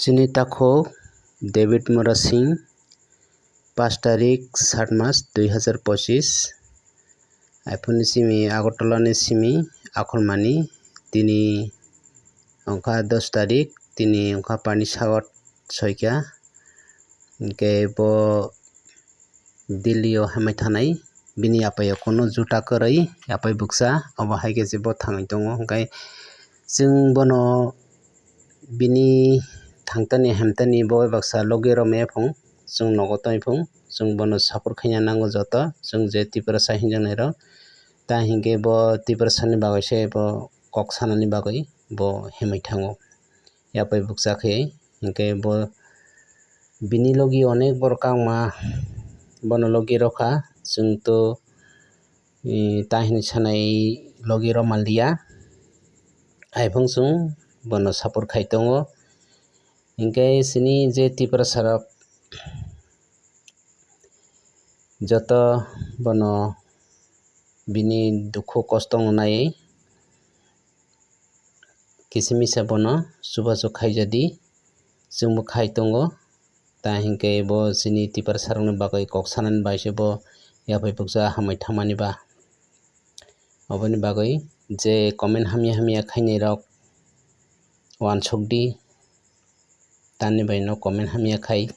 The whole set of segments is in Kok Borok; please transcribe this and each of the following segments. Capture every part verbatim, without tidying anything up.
Chini takhuk David Murasing, pash tarik, sat mas, dui hazar pochis. Aphuruni simi Agartala ni simi Akhormani, tini wngkha dos tarik, tini wngkha Panisagar soika. Hinkhe bo Delhi o hamwi thanai, bini apai o kunu juta kwrwi, apai buksa, obo hai khe se bo thangwi tongo. Hinkhe chwng bono bini thangtani hamtani bo bai baksa logi rw maya phung, chwng nogo tongwi phung, chwng bono support khaina nango joto, chwng je Tiprasa hinjaknairok. Ta hinkhe bo Tiprasa ni bagwi se bo kok sanani bagwi bo himwi thango. Yapai bukcha khe, hinkhe bo bini logi onek borok kangma bono logi rwkha, chwng to, eh, ta hinwi sanai logi rwmanliya, haiphung chwng bono support khai tongo. Hinkhe chini je Tiprasa rok joto bono bini dukhu kosto no naiwi kisa misa bono chubachu khaijadi, chwngbo khai tongo. Ta hinkhe bo chini Tiprasa rokni bagwi kok sanani bai se bo yaphai bukcha hamwi thangmani ba. Oboni bagwi je comment hamya hamya khainai rok uansukdi, tani bai no comment hamya khai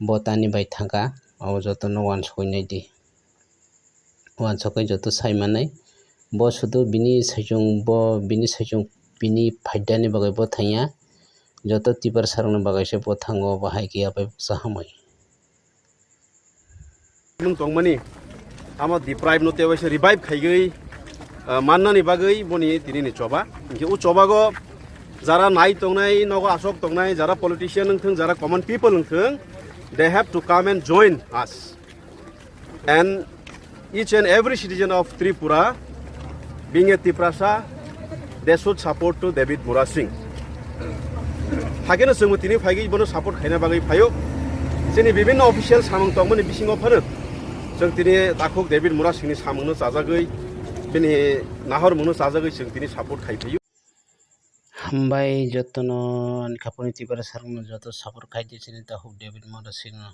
bo tani bai thangkha, abo joto no uansukwi naidi. Uansukwi joto sai manai, bo sudu bini saichung, bo bini saichung bini phaidani bagwi bo thangya, joto Tiprasa rokni bagwi se bo thango, bo hai khe yaphai bukcha hamwi. Mung tongmani, amo deprive no tewaisa revive khaigwi, ah, mannani bagwi boni tini ni choba. Hinkhe o chobago jara nai tongnai, nogo asok tongnai, jara politician wngthung, jara common people wngthung, they have to come and join us. And each and every citizen of Tripura, being a Tiprasa, they should support to David Murasing. Hakeno chwngbo tini phaigwi bono support khaina bagwi phaio. Chini bibinno official samung tongmani bisingo phano chwng tini takhuk David Murasingni samungno chajagwi, bini nahormungno chajagwi chwng tini support khai phaio. Hambai jotono ani khapangni Tiprasa rokno joto support khai di chini takhuk David Murasingno.